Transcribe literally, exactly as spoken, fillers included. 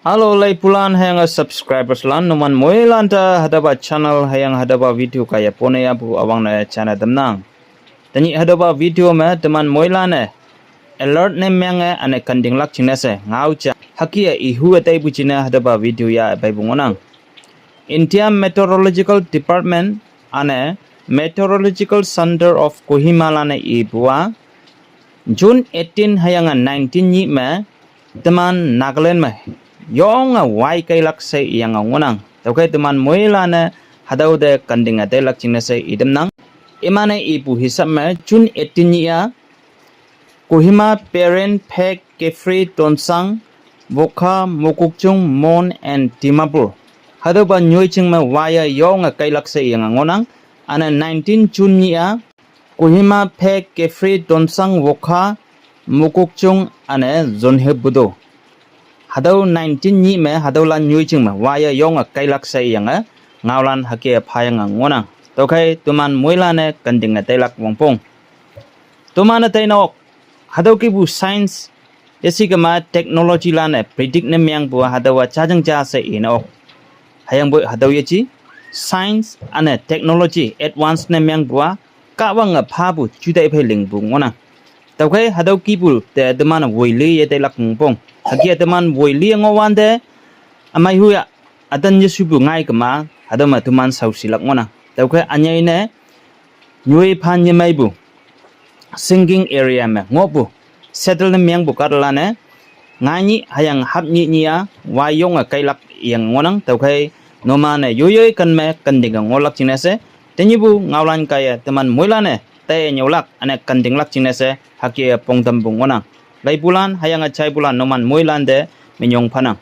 Hello, laipulan hüyange subscribers lan, numan moilan te hatüopa channel hüyange hatüopa video kaiye pone yapu üwangne channel tamnang. Tenyih hatüopa video me teman moilan-e alert ne menge üne kentinglak jingne she ngao ja hüke ihu-e taipu jingne hatüopa video yah peipu ngohnang. India Meteorological Department üne Meteorological Center of Kohima lan-e ipu-a, June eighteen hüyange nineteen nyih me teman Nagaland me yonge wai keilak she iyange ngohnang. Tüokhei teman moilan-e hatüo te kentinge tailak jingne she itamnang. Iman-e ipu hisap me June eighteen nyih-a Kohima, Peren, Phek, Kiphire, Tuensang, Wokha, Mokokchung, Mon and Dimapur, hatüopa nyoijing me wai-e yonge keilak she iyange ngohnang. Üne nineteen June nyih-a Kohima, Phek, Kiphire, Tuensang, Wokha, Mokokchung üne Zunheboto, hatüo nineteen nyih me hatüolan nyoijing me wai-e yonge keilak she iyange ngaolan hüke phayange ngohnang. Tüokhei teman moilan-e kentinge tailak wongpong. Toman-e tainok, hatüo kihpu science yeshikema technology lan-e predict ne mengpu hatüowa jajang ja she ine ok. Hüyangpoi hatüo yeje science üne technology advance ne mengpu-a Kahwange phapu jutai phei lingpu ngohnang. Tüokhei hatüo kihpu te teman-e woili ye tailak wongpong. Hüke teman woili ngohwante, ümei hu ya, ütan yeshupu ngai kema, hatüo me teman shaoshilak ngohnang. Tüokhei ünyei ne nyoi phan yemeipu sinking area me ngohpu, settle ne mengpu kahtalan-e, ngai nyih hüyange hap nyih nyih-a wai yonge keilak iyange ngohnang. Tüokhei numan-e yoiyoi ken me kentinge ngohlak jingne she, tenyihpu ngaolan kaiye teman moilan-e taiye nyüolak üne kentinglak jingne she hüke pongtampu ngohnang. Laipulan hüyange jaipulan numan moilan te minyong phanang.